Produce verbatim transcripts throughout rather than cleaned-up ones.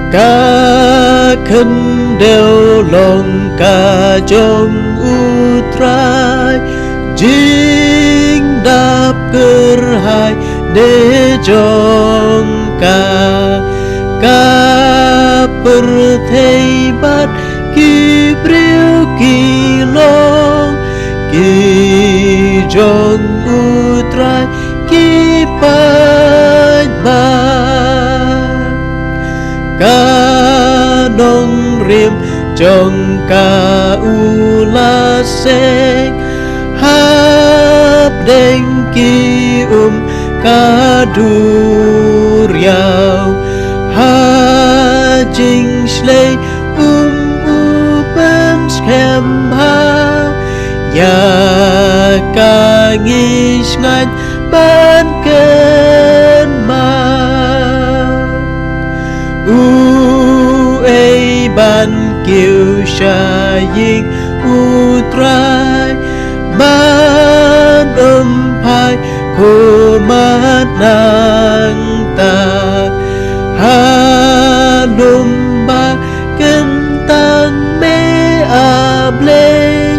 Ka khyndew long ka jong U Trai, jingdap kyrhai de jong ka. Ka pyrthei bad ki briew ki long ki jong U Trai, ki paidbah. Ka nongrim jong ka u la seng hapdeng ki um ka duriaw, ha jingshlei um u pynskhem bha. Ïa ka ngi sngewbha ban kynmaw. Uei ban kiew sha ïing U Trai, ban ym phai khmat nangta. Ha lum ba kyntang me, A Blei,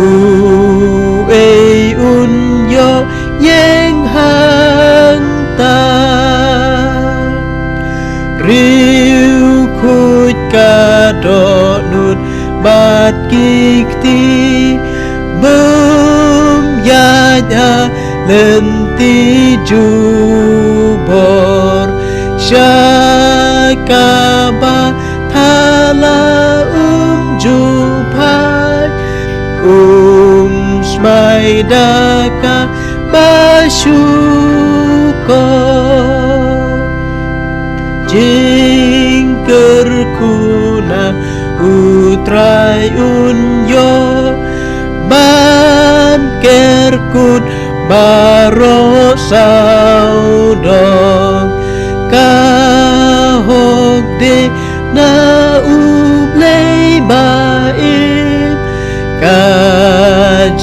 uei un ïoh ïeng hangta? Riewkhuid ka dohnud bad ki kti, bym ïaid ha lynti jubor. Sha kaba thala um ju phai, um smai da kaba shu kor. Jingkyrkhu na U Trai un ïoh, ban ker kut baroh sawdong. Ka hok de na U Blei ba im, ka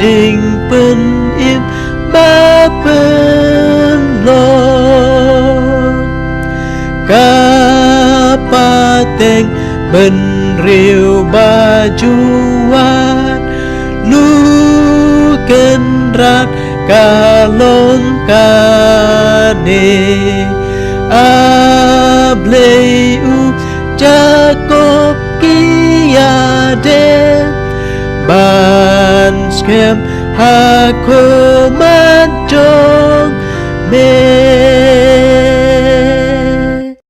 jingpynim ba pynlong. Ka pateng bynriew ba ju wad, Lu Kynrad ka long kane. A Blei, U Jakob ki ïadei, ban skhem ha khmat jong